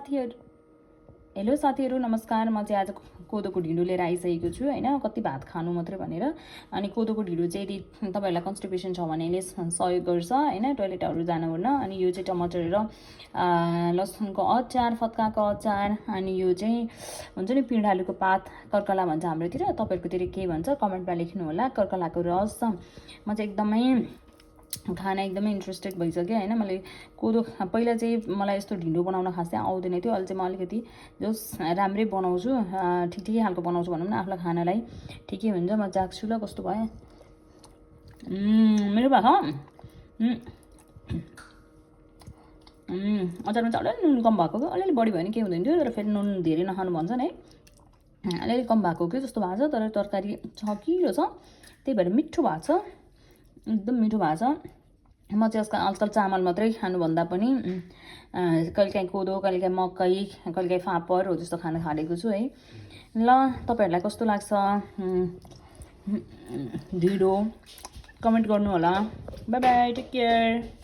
साथीहरू हेलो साथीहरू नमस्कार। म चाहिँ आज कोदोको ढिँडो लिएर आइसकेको छु हैन। कति भात खानु मात्रै भनेर। अनि कोदोको ढिँडो चाहिँ यदि तपाईहरुलाई कन्स्टिपेसन छ भने यसले सहयोग गर्छ हैन, टोयलेटहरु जानुहुन्न। अनि यो चाहिँ टमाटर र लसुनको अचार, फत्काको अचार, अनि यो चाहिँ हुन्छ नि पिँडालुको पात, कर्कला भन्छ हाम्रोतिर, तपाईहरुकोतिर के भन्छ कमेन्टमा लेख्नु होला। कर्कलाको रस म चाहिँ एकदमै खाना एकदमै इन्ट्रेस्टेड भइसक्यो हैन। मैले कोदो पहिला चाहिँ मलाई यस्तो ढिँडो बनाउन खासै आउँदैन थियो। अहिले चाहिँ म अलिकति जस राम्रै बनाउँछु, ठिकै खालको बनाउँछु भनौँ न। आफूलाई खानालाई ठिकै हुन्छ। म चाख्छु ल कस्तो भयो। मेरो भएको अचारमा चाहिँ अलिअलि नुन कम भएको, अलिअलि बढी भयो भने के हुँदैन थियो, तर फेरि नुन धेरै नखानु भन्छन् है। अलिअलि कम भएको कि जस्तो भएको छ, तर तरकारी छकिलो छ, त्यही भएर मिठो भएको छ, एकदम मिठो भएको छ। म चाहिँ आजकल चामल मात्रै खानुभन्दा पनि कहिलेकाहीँ कोदो, कहिलेकाहीँ मकै, कहिलेकाहीँ फापर हो जस्तो खाना थालेको छु है। ल तपाईहरुलाई कस्तो लाग्छ ढिँडो कमेन्ट गर्नु होला। Bye bye, take care.